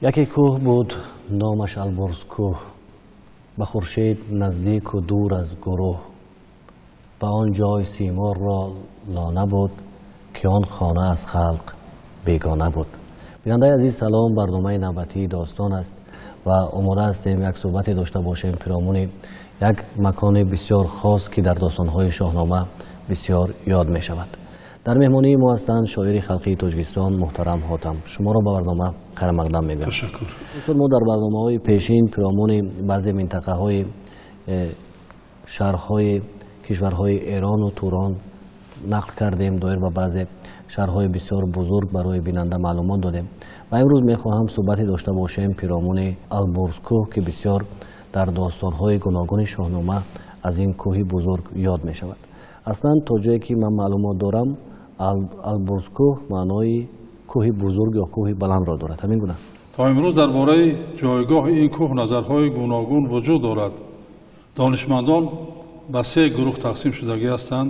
Яке кӯҳ буд, номаш Албурз кӯҳ, ба хуршед наздику дур аз гурӯҳ. Ба он ҷой Симурғро лона буд, ки он хона аз халқ бегона буд. Бинандаи азиз, салом. Барномаи навбатии достон аст ва омода ҳастем як суҳбате дошта бошем пиромуни як макони бисёр хос, ки дар достонҳои Шоҳнома бисёр ёд мешавад. Дар меҳмонии мо ҳастанд шоири халқии Тоҷикистон муҳтарам Ҳотам. Шуморо ба барнома хайрмақдам мегӯям. Ташаккур. Мо дар барномаҳои пешин пиромуни баъзе минтақаҳои шаҳрҳои кишварҳои Эрону Турон нақл кардем, доир ба баъзе шаҳрҳои бисёр бузург барои бинанда маълумот додем ва имрӯз мехоҳам суҳбате дошта бошем пиромуни Албурзкӯҳ, ки бисёр дар достонҳои гуногуни Шоҳнома аз ин кӯҳи бузург ёд мешавад. Аслан, то ҷое ки ман маълумот дорам, Албурзкӯҳ маънои кӯҳи бузург ё кӯҳи баландро дорад. Ҳамин гуна? То имрӯз дар бораи ҷойгоҳи ин кӯҳ назарҳои гуногун вуҷуд дорад. Донишмандон ба се гурӯҳ тақсим шудагӣ ҳастанд.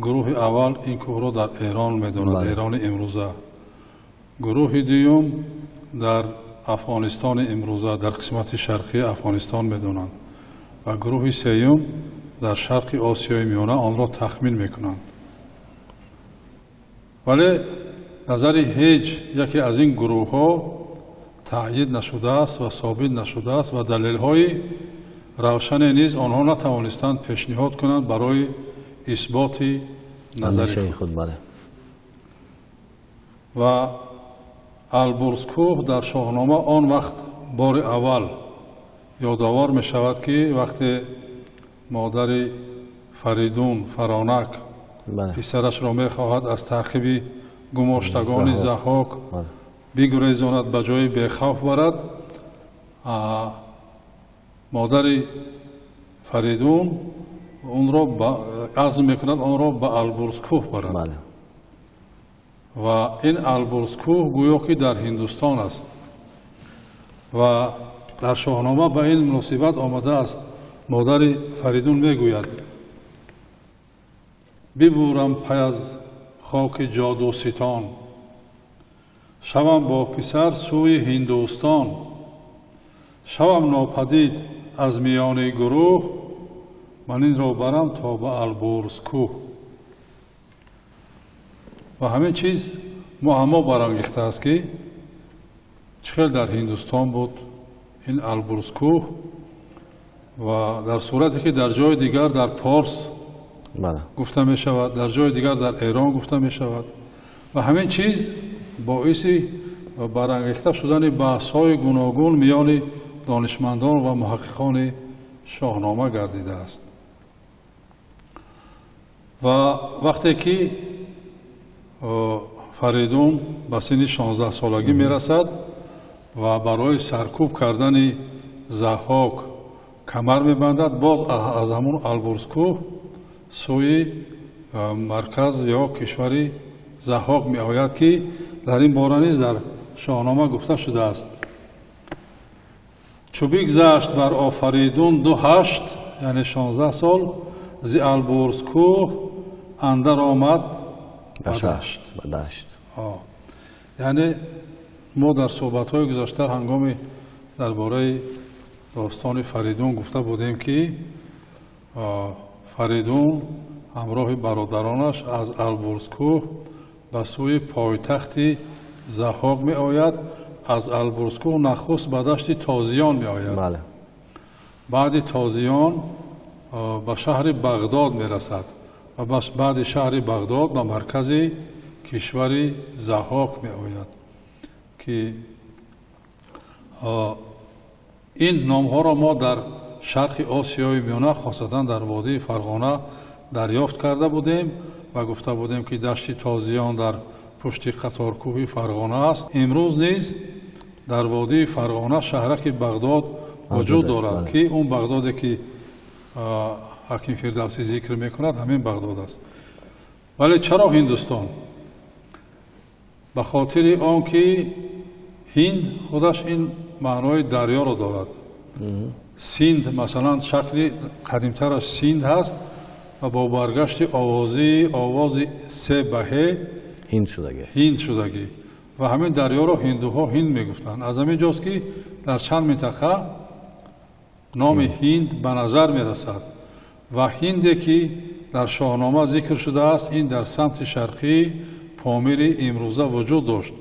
Гурӯҳи аввал ин кӯҳро дар Эрон медонад, Эрони имрӯза. Гурӯҳи дуюм дар Афғонистони имрӯза, дар қисмати шарқии Афғонистон медонанд ва гурӯҳи сеюм дар шарқи Осиёи Миёна онро тахмин мекунанд. Вале назари ҳеҷ яке аз ин гурӯҳҳо таъйид нашудааст ва собит нашудааст ва далелҳои равшане низ онҳо натавонистанд пешниҳод кунанд барои исботи назари худ. Ва Албурзкӯҳ дар Шоҳнома он вақт бори аввал ёдовар мешавад, ки вақте модари Фаридун Фаронак писарашро мехоҳад аз таъқиби гумоштагони Заҳҳок бигурезонад, ба ҷои бехавф барад, модари Фаридун онро азм мекунад онро ба Албурзкӯҳ барад. Ва ин Албурзкӯҳ гӯё ки дар Ҳиндустон аст ва дар Шоҳнома ба ин муносибат омадааст. Модари Фаридун мегӯяд: бибурам пай аз хоки ҷодуситон, шавам бо писар сӯи Ҳиндустон, шавам нопадид аз миёни гурӯҳ, ман инро барам то ба Албурзкӯҳ. Ва ҳамин чиз муаммо барангехтааст, ки чӣ хел дар Ҳиндустон буд ин Албурзкӯҳ ва дар сурате ки дар ҷои дигар дар Порс гуфта мешавад, дар ҷои дигар дар Эрон гуфта мешавад. Ва ҳамин чиз боиси барангехта шудани баҳсҳои гуногун миёни донишмандон ва муҳаққиқони Шоҳнома гардидааст. Ва вақте ки Фаридун ба синни 16-солагӣ мерасад ва барои саркӯб кардани Заҳҳок камар мебандад, боз аз ҳамон Албурзкӯҳ сӯи марказ ё кишвари Заҳҳок меояд, ки дар ин бора низ дар Шоҳнома гуфта шудааст. Чу бигзашт бар Офаридун 2 8, яъне 16 сол, зи Албурзкӯҳ андар омад ба дашт. Яъне мо дар суҳбатҳои гузашта ҳангоми дар бораи достони Фаридун гуфта будем, ки Фаридун ҳамроҳи бародаронаш аз Албурзкӯҳ ба сӯи пойтахти Заҳҳок меояд. Аз Албурзкӯҳ нахуст ба дашти Тозиён меояд, баъди Тозиён ба шаҳри Бағдод мерасад ва баъди шаҳри Бағдод ба маркази кишвари Заҳҳок меояд, ки ин номҳоро мо дар шарқи Осиёи Миёна, хосатан дар водии Фарғона дарёфт карда будем ва гуфта будем, ки дашти Тозиён дар пушти қаторкӯҳи Фарғона аст. Имрӯз низ дар водии Фарғона шаҳраки Бағдод вуҷуд дорад, ки он Бағдоде, ки ҳаким Фирдавсӣ зикр мекунад, ҳамин Бағдод аст. Вале чаро Ҳиндустон? Ба хотири он ки Ҳинд худаш ин маънои дарёро дорад. Синд, масалан, шакли қадимтараш Синд ҳаст ва бо баргашти овози овози се ба ҳе ҳинд шудагӣ. Ҳинд шудагӣ. Ва ҳамин дарёро ҳиндуҳо Ҳинд мегуфтанд. Аз ҳамин ҷост ки дар чанд минтақа номи Ҳинд ба назар мерасад ва ҳинде ки дар Шоҳнома зикр шудааст, ин дар самти шарқии Помири имрӯза вуҷуд дошт,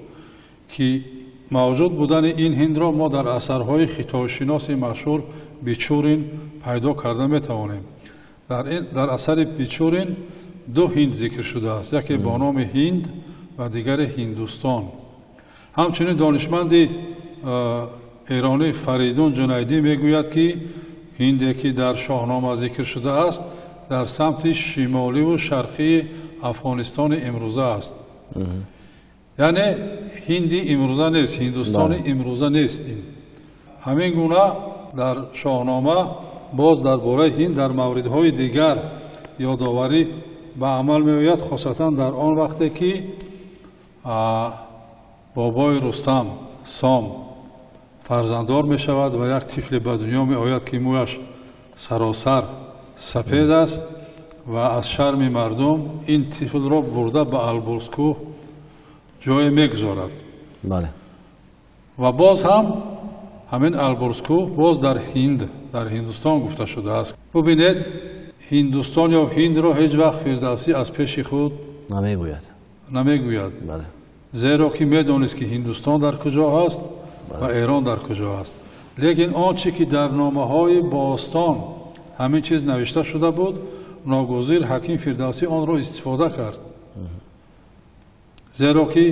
ки мавҷуд будани ин ҳиндро мо дар асарҳои хитойшиноси машҳур Бичурин пайдо карда метавонем. Дар асари Бичурин ду ҳинд зикр шудааст, яке бо номи Ҳинд ва дигаре Ҳиндустон. Ҳамчунин донишманди эронӣ Фаридун Ҷунайдӣ мегӯяд, ки ҳинде ки дар Шоҳнома зикр шудааст дар самти шимоливу шарқии Афғонистони имрӯза аст. Яъне ҳинди имрӯза нест, Ҳиндустони имрӯза нест. Ин ҳамин гуна дар Шоҳнома боз дар бораи ҳинд дар мавридҳои дигар ёдоварӣ ба амал меояд, хосатан дар он вақте ки бобои Рустам Сом фарзанддор мешавад ва як тифле ба дунё меояд, ки мӯяш саросар сапед аст ва аз шарми мардум ин тифлро бурда ба Албурзкӯҳ ҷое мегузорад. Ва боз ҳам ҳамин Албурзкӯҳ боз дар Ҳинд, дар Ҳиндустон гуфта шудааст. Бубинед, Ҳиндустон ё Ҳиндро ҳеҷ вақт Фирдавсӣ аз пеши худ намегӯяд, зеро ки медонист, ки Ҳиндустон дар куҷо аст ва Эрон дар куҷо аст. Лекин он чӣ ки дар номаҳои бостон ҳамин чиз навишта шуда буд, ногузир ҳаким Фирдавсӣ онро истифода кард, зеро ки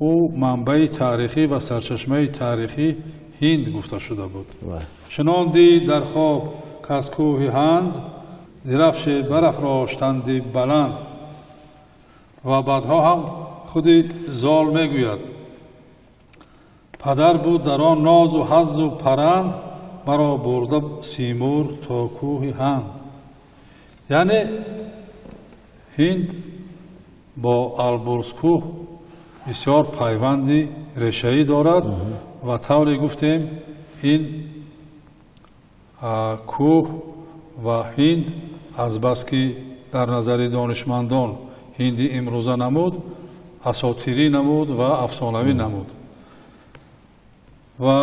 ӯ манбаи таърихӣ ва сарчашмаи таърихӣ ҳинд гуфта шуда буд. Чунон дид дар хоб каз кӯҳи ҳанд, дирафше барафроштанди баланд. Ва баъдҳо ҳам худи Зол мегӯяд: падар буд дар он нозу ҳаззу паранд, маро бурда Симур то кӯҳи ҳанд. Яъне ҳинд бо Албурзкӯҳ бисёр пайванди решаӣ дорад ва тавре гуфтем ин кӯҳ ва ҳинд азбаски дар назари донишмандон ҳинди имрӯза намуд, асотирӣ намуд ва афсонавӣ намуд. Ва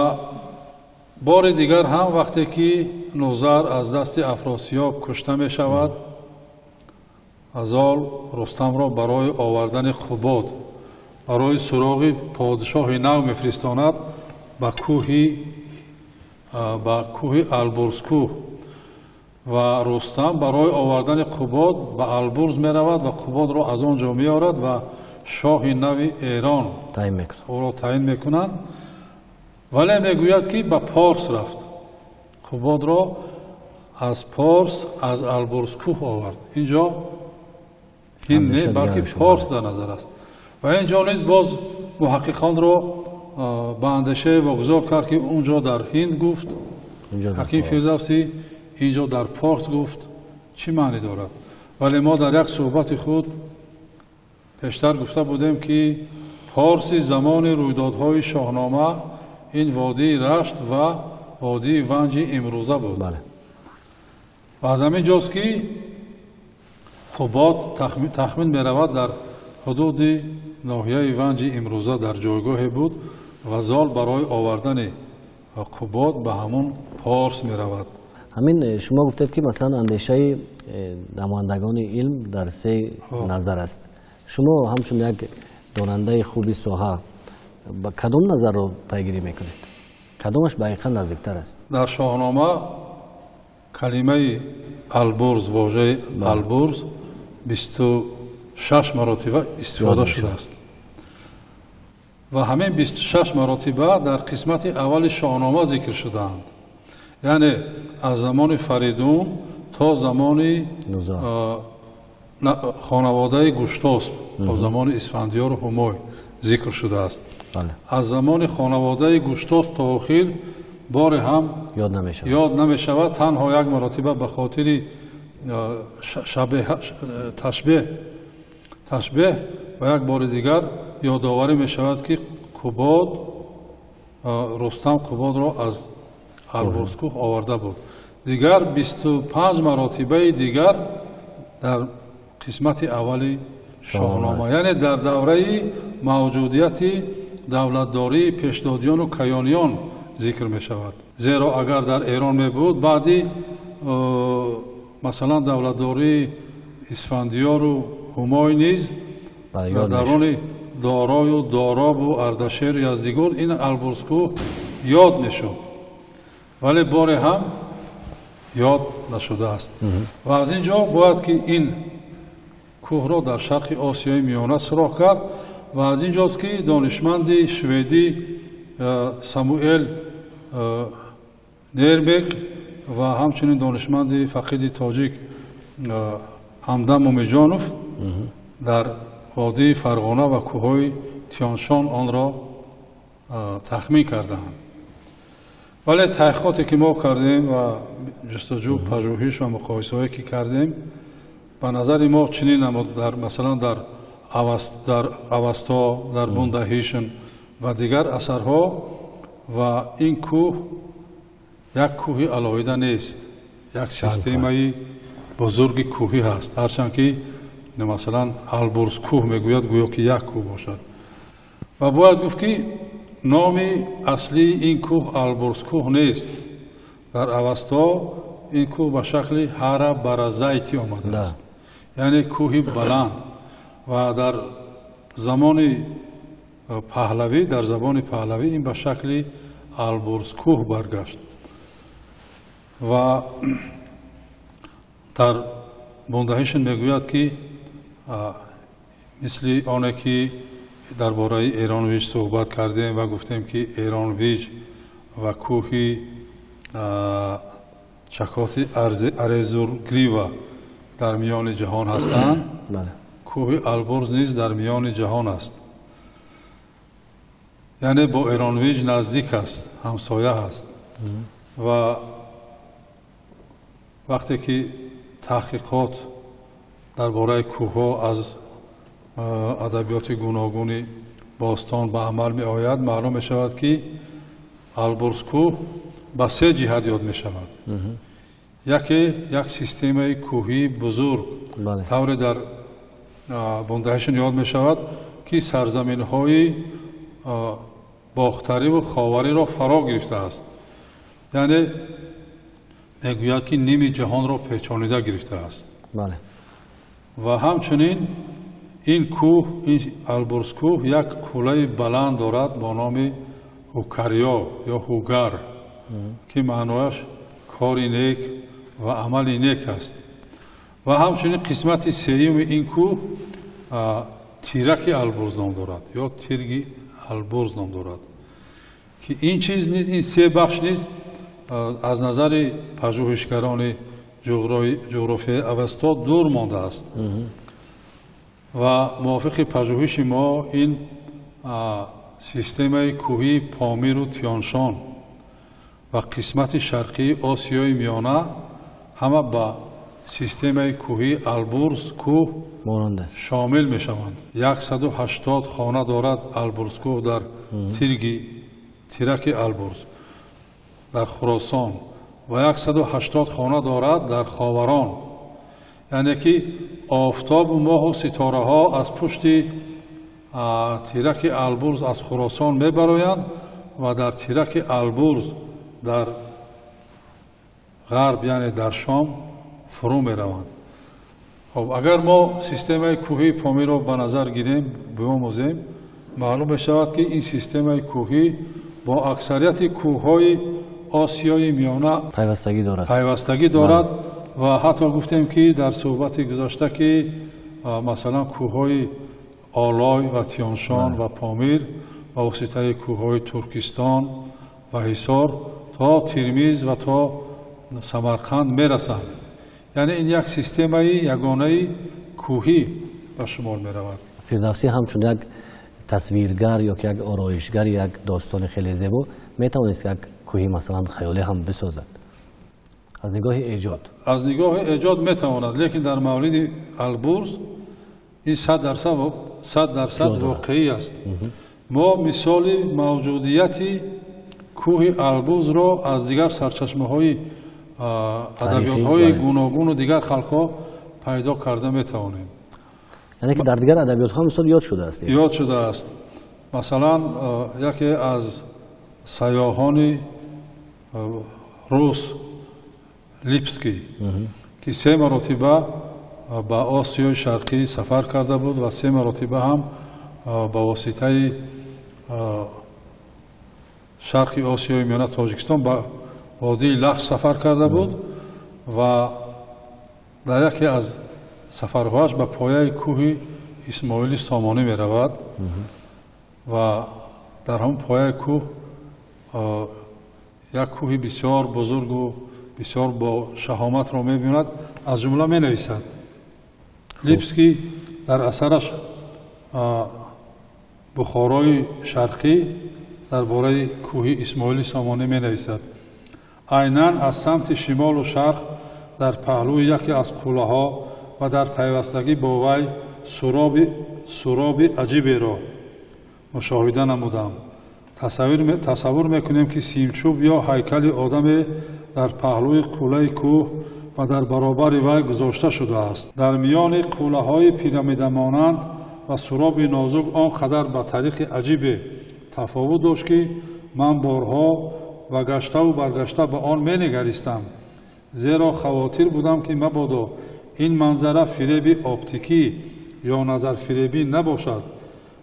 бори дигар ҳам вақте ки Нузар аз дасти Афросиёб кушта мешавад, Зол Рустамро барои овардани Қубод, барои суроғи подшоҳи нав мефиристонад ба кӯҳи Албурзкӯҳ. Ва Рустам барои овардани Қубод ба Албурз меравад ва Қубодро аз он ҷо меорад ва шоҳи нави Эрон ӯро таъин мекунанд. Вале мегӯяд, ки ба Порс рафт, Қубодро аз Порс, аз Албурзкӯҳ овард. Инҷо ҳинд не, балки Порс дар назар аст. Ва инҷо низ боз муҳаққиқонро ба андешае вогузор кард, ки унҷо дар ҳинд гуфт ҳаким Фирдавсӣ, инҷо дар Порс гуфт, чӣ маънӣ дорад? Вале мо дар як суҳбати худ пештар гуфта будем, ки Порси замони рӯйдодҳои Шоҳнома ин водии Рашт ва водии Ванҷи имрӯза буд. Ва аз ҳамин ҷост, ки Қубод тахмин меравад дар ҳудуди ноҳияи Ванҷи имрӯза дар ҷойгоҳе буд ва Зол барои овардани Қубод ба ҳамон Порс меравад. Ҳамин шумо гуфтед, ки масалан андешаи намояндагони илм дар се назар аст. Шумо ҳамчун як донандаи хуби соҳа ба кадом назарро пайгирӣ мекунед? Кадомаш ба ҳақиқат наздиктар аст? Дар Шоҳнома калимаи Албурз, вожаи Албурз 26 маротиба истифода шудааст ва ҳамин 26 маротиба дар қисмати аввали Шоҳнома зикр шудаанд. Яъне аз замони Фаридун то замони хонаводаи Гуштосп, то замони Исфандиёру Ҳумой зикр шудааст. Аз замони хонаводаи Гуштосп то охир боре ҳам ёд намешавад, танҳо як маротиба ба хотири ташбеҳ ва як бори дигар ёдоварӣ мешавад, ки Қубод, Рустам Қубодро аз Албурзкӯҳ оварда буд. Дигар 25 маротибаи дигар дар қисмати аввали Шоҳнома, яъне дар давраи мавҷудияти давлатдории пешдодиёну каёниён зикр мешавад. Зеро агар дар Эрон мебуд, баъди масалан давлатдории Исфандиёру Ҳумой низ дар даврони Дорою Доробу Ардашеру Яздигур ин Албурзкӯҳ ёд мешуд, вале боре ҳам ёд нашудааст. Ва аз ин ҷо бояд ки ин кӯҳро дар шарқи Осиёи Миёна суроғ кард. Ва аз ин ҷост ки донишманди шведӣ Самуэл Нербек ва ҳамчунин донишманди фақиди тоҷик Ҳамдам Мумиҷонов дар водии Фарғона ва кӯҳҳои Тиёншон онро тахмин кардаанд. Вале таҳқиқоте ки мо кардем ва ҷустуҷӯ, пажӯҳиш ва муқоисаҳое ки кардем, ба назари мо чунин намуд, масалан дар Авасто, дар Бундаҳишн ва дигар асарҳо, ва ин кӯҳ як кӯҳи алоҳида нест, як системаи бузурги кӯҳӣ ҳаст. Ҳарчанд ки масалан Албурз кӯҳ мегӯяд, гӯё ки як кӯҳ бошад. Ва бояд гуфт ки номи аслии ин кӯҳ Албурз кӯҳ нест. Дар Авасто ин кӯҳ ба шакли Ҳара Баразайти омадааст, яъне кӯҳи баланд. Ва дар замони паҳлавӣ, дар забони паҳлавӣ ин ба шакли Албурз кӯҳ баргашт. Ва дар Бундаҳишн мегӯяд ки мисли оне ки дар бораи Эронвиҷ суҳбат кардем ва гуфтем ки Эронвиҷ ва кӯҳи чакоти Арезургрива дар миёни ҷаҳон ҳастанд, кӯҳи Албурз низ дар миёни ҷаҳон аст, яъне бо Эронвиҷ наздик аст, ҳамсоя аст. Ва вақте ки таҳқиқот дар бораи кӯҳҳо аз адабиёти гуногуни бостон ба амал меояд, маълум мешавад ки Албурзкӯҳ ба се ҷиҳат ёд мешавад. Яке як системаи кӯҳии бузург, тавре дар Бундаҳишн ёд мешавад ки сарзаминҳои бохтариву ховариро фаро гирифтааст, яъне мегӯяд ки ними ҷаҳонро печонида гирифтааст. Ва ҳамчунин ин кӯҳ, ин Албурзкӯҳ як қуллаи баланд дорад бо номи Ҳукариё ё Ҳугар, ки маънояш кори нек ва амали нек аст. Ва ҳамчунин қисмати сеюми ин кӯҳ Тираки Албурз ном дорад ё Тирги Албурз ном дорад, ки ин чиз низ, ин се бахш низ аз назари пажӯҳишгарони ҷуғрофияи Авесто дур мондааст. Ва мувофиқи пажӯҳиши мо ин системаи кӯҳии Помиру Тиёншон ва қисмати шарқии Осиёи Миёна ҳама ба системаи кӯҳии Албурз кӯҳ шомил мешаванд. 180 хона дорад Албурз кӯҳ дар Тираки Албурз дар Хуросон ва 180 хона дорад дар Ховарон, яъне ки офтобу моҳу ситораҳо аз пушти Тираки Албурз аз Хуросон мебароянд ва дар Тираки Албурз дар ғарб, яъне дар Шом фурӯ мераванд. Хоб, агар мо системаи кӯҳии Помирро ба назар гирем, биомӯзем, маълум мешавад ки ин системаи кӯҳӣ бо аксарияти кӯҳҳои Осиёи Миёна пайвастагӣ дорад. Ва ҳатто гуфтем ки дар суҳбати гузашта ки масалан кӯҳҳои Олой ва Тиёншон ва Помир ба воситаи кӯҳҳои Туркистон ва Ҳисор то Тирмиз ва то Самарқанд мерасанд. Яъне ин як системаи ягонаи кӯҳӣ ба шумор меравад. Фирдавсӣ ҳамчун як тасвиргар ё ки як ороишгар як достони хеле зебо метавонист як кӯҳи масалан хаёлӣ ҳам бисозад. Аз нигоҳи эҷод, аз нигоҳи эҷод метавонад, лекин дар мавриди Албурз ин 100% воқеӣ аст. Мо мисоли мавҷудияти кӯҳи Албурзро аз дигар сарчашмаҳои адабиётҳои гуногуну дигар халқҳо пайдо карда метавонем. Яъне ки дар дигар адабиётҳо мисол ёд шудааст. Ёд шудааст. Масалан, яке аз сайёҳони рус Липский, ки 3 маротиба ба Осиёи Шарқӣ сафар карда буд ва 3 маротиба ҳам ба воситаи шарқи Осиёи Миёна Тоҷикистон ба водии Лахш сафар карда буд ва дар яке аз сафарҳояш ба пояи кӯҳи Исмоили Сомонӣ меравад ва дар ҳамон пояи кӯҳ як кӯҳи бисёр бузургу бисёр бо шаҳоматро мебинад, аз ҷумла менависад. Липский дар асараш Бухорои Шарқӣ дар бораи кӯҳи Исмоили Сомонӣ менависад. Айнан аз самти шимолу шарқ дар паҳлӯи яке аз қуллаҳо ва дар пайвастагӣ бо вай суроби аҷиберо мушоҳида намудам. Тасаввур мекунем, ки симчӯб ё ҳайкали одаме дар паҳлӯи қуллаи кӯҳ ва дар баробари вай гузошта шудааст. Дар миёни қуллаҳои пирамидамонанд ва суроби нозук он қадар ба тариқи аҷибе тафовут дошт, ки ман борҳо ва гаштаву баргашта ба он менигаристам, зеро хавотир будам, ки мабодо ин манзара фиреби оптикӣ ё назарфиребӣ набошад.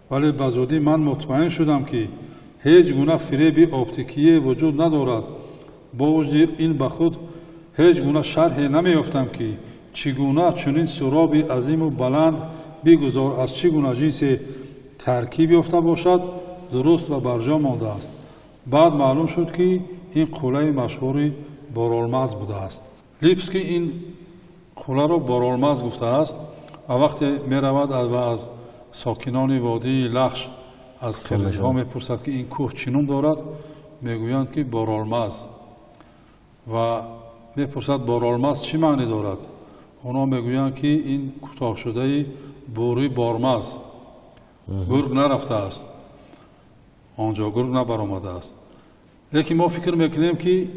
Вале ба зудӣ ман мутмаин шудам, ки ҳеҷ гуна фиреби оптикие вуҷуд надорад. Бо вуҷуди ин ба худ ҳеҷ гуна шарҳе намеёфтам, ки чӣ гуна чунин суроби азиму баланд бигузор аз чӣ гуна ҷинсе таркиб ёфта бошад, дуруст ва барҷо мондааст. Баъд маълум шуд, ки ин қуллаи машҳури Боролмаз будааст. Липский ин қулларо Боролмаз гуфтааст ва вақте меравад ва аз сокинони водии Лахш, аз қирғизҳо мепурсад, ки ин кӯҳ чӣ ном дорад, мегӯянд, ки Боролмаз. Ва мепурсад, Боролмаз чӣ маънӣ дорад? Онҳо мегӯянд, ки ин кӯтоҳшудаи бури Бормаз, гург нарафтааст, онҷо гург набаромадааст. Лекин мо фикр мекунем, ки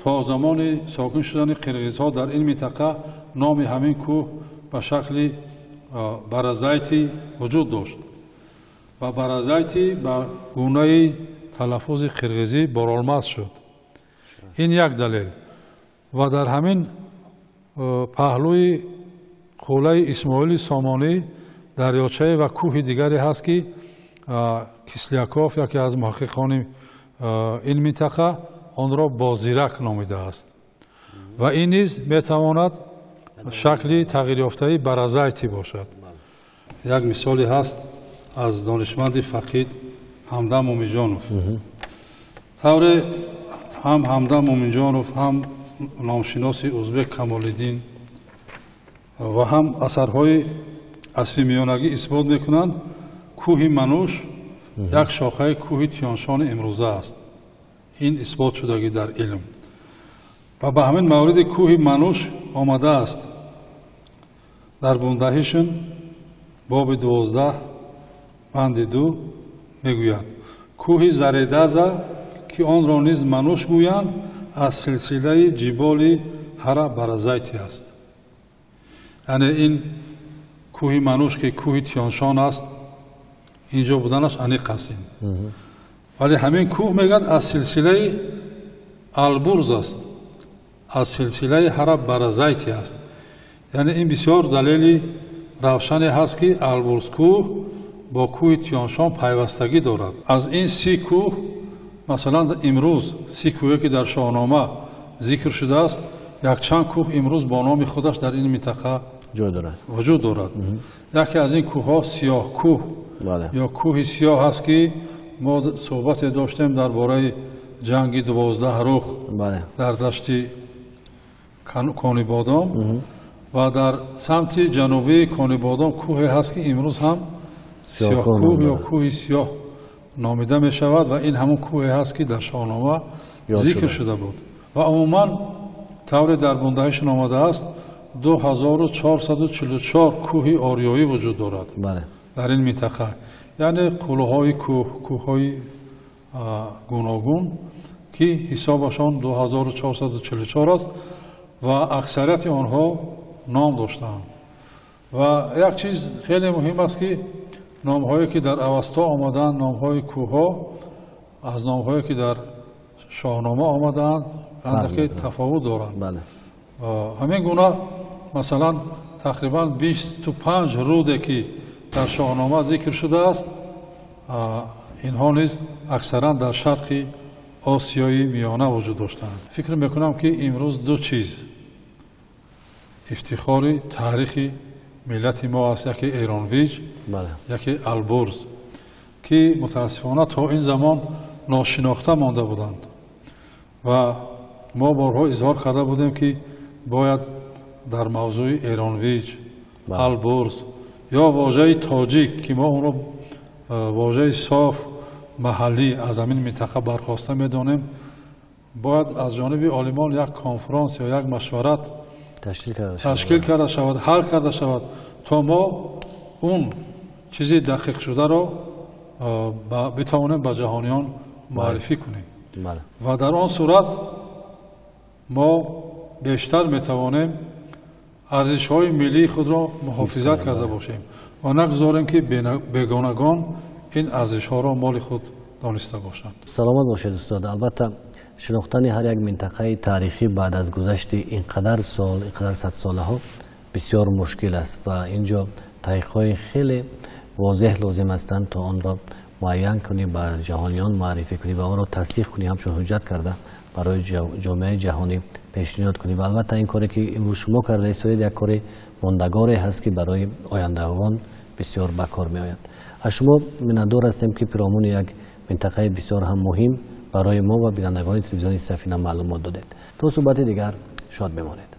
то замони сокин шудани қирғизҳо дар ин минтақа номи ҳамин кӯҳ ба шакли Баразайти вуҷуд дошт ва Баразайти ба гунаи талаффузи қирғизӣ Боролмаз шуд. Ин як далел. Ва дар ҳамин паҳлӯи қуллаи Исмоили Сомонӣ дарёчае ва кӯҳи дигаре ҳаст, ки Кисляков, яке аз муҳаққиқони ин минтақа, онро Бозирак номидааст. Ва ин низ метавонад шакли тағйирёфтаи Баразайти бошад. Як мисоле ҳаст аз донишманди фақид Ҳамдам Муминҷонов. Тавре ҳам Ҳамдам Муминҷонов, ҳам номшиноси узбек Камолиддин ва ҳам асарҳои асри миёнагӣ исбот мекунанд, кӯҳи Мануш як шохаи кӯҳи Тиёншони имрӯза аст. Ин исбот шудагӣ дар илм. Ва ба ҳамин мавриди кӯҳи Мануш омадааст дар Бундаҳишн боби 12 банди 2 мегӯяд: кӯҳи Заредаза, ки онро низ Мануш гӯянд, аз силсилаи ҷиболи Ҳара Баразайти аст. Яъне ин кӯҳи Мануш, ки кӯҳи Тиёншон аст, инҷо буданаш аниқ аст. Вале ҳамин кӯҳ мегӯяд аз силсилаи Албурз аст, аз силсилаи Ҳара Баразайти аст. Яъне ин бисёр далели равшане ҳаст, ки Албурз кӯҳ бо кӯҳи Тиёншон пайвастагӣ дорад. Аз ин 30 кӯҳ, масалан имрӯз 30 кӯҳе, ки дар Шоҳнома зикр шудааст, якчанд кӯҳ имрӯз бо номи худаш дар ин минтақа ҷой дорад, вуҷуд дорад. Яке аз ин кӯҳҳо Сиёҳкӯҳ ё кӯҳи Сиёҳ аст, ки мо суҳбате доштем дар бораи ҷанги 12 рух дар дашти Конибодом ва дар самти ҷанубии Конибодом кӯҳе ҳаст, ки имрӯз ҳам Сиёҳкӯҳ ё кӯҳи Сиёҳ номида мешавад ва ин ҳамон кӯҳе ҳаст, ки дар Шоҳнома зикр шуда буд. Ва умуман тавре дар Бундаҳишн омадааст, 2444 кӯҳи ориёӣ вуҷуд дорад дар ин минтақа. Яъне қуллаҳои кӯҳ, кӯҳҳои гуногун, ки ҳисобашон 2444 аст ва аксарияти онҳо ном доштаанд. Ва як чиз хеле муҳим аст, ки номҳое ки дар Авасто омадаанд, номҳои кӯҳҳо аз номҳое ки дар Шоҳнома омадаанд андаке тафовут доранд. Ҳамин гуна масалан тақрибан 25 руде ки дар Шоҳнома зикр шудааст, инҳо низ аксаран дар шарқи Осиёи Миёна вуҷуд доштаанд. Фикр мекунам, ки имрӯз ду чиз ифтихори таърихи миллати мо аст: яке Эронвиҷ, яке Албурз, ки мутаассифона то ин замон ношинохта монда буданд. Ва мо борҳо изҳор карда будем, ки бояд дар мавзӯи Эронвиҷ, Албурз ё вожаи тоҷик, ки мо онро вожаи соф маҳаллӣ аз ҳамин минтақа бархоста медонем, бояд аз ҷониби олимон як конфронс ё як машварат ташкил карда шавад, ҳал карда шавад, то мо он чизи дақиқшударо битавонем ба ҷаҳониён муаррифӣ кунем. Ва дар он сурат мо бештар метавонем арзишҳои миллии худро муҳофизат карда бошем ва нагузорем, ки бегонагон ин арзишҳоро моли худ дониста бошанд. Саломат бошед, устод. Албатта, шинохтани ҳар як минтақаи таърихӣ баъд аз гузашти ин қадар сол, ин қадар садсолаҳо бисёр мушкил аст ва инҷо таҳқиқҳои хеле возеҳ лозим ҳастанд, то онро муайян кунӣ, ба ҷаҳониён муаррифӣ кунӣ ва онро тасдиқ кунӣ, ҳамчун ҳуҷҷат карда барои ҷомеаи ҷаҳонӣ пешниҳод кунӣ. Ва албатта, ин коре ки имрӯз шумо карда истоед, як кори мондагоре ҳаст, ки барои ояндагон бисёр ба кор меояд. Аз шумо миннатдор ҳастем, ки пиромуни як минтақаи бисёр ҳам муҳим барои мо ва бинандагони телевизиони Сафина маълумот додед. То суҳбати дигар шод бимонед.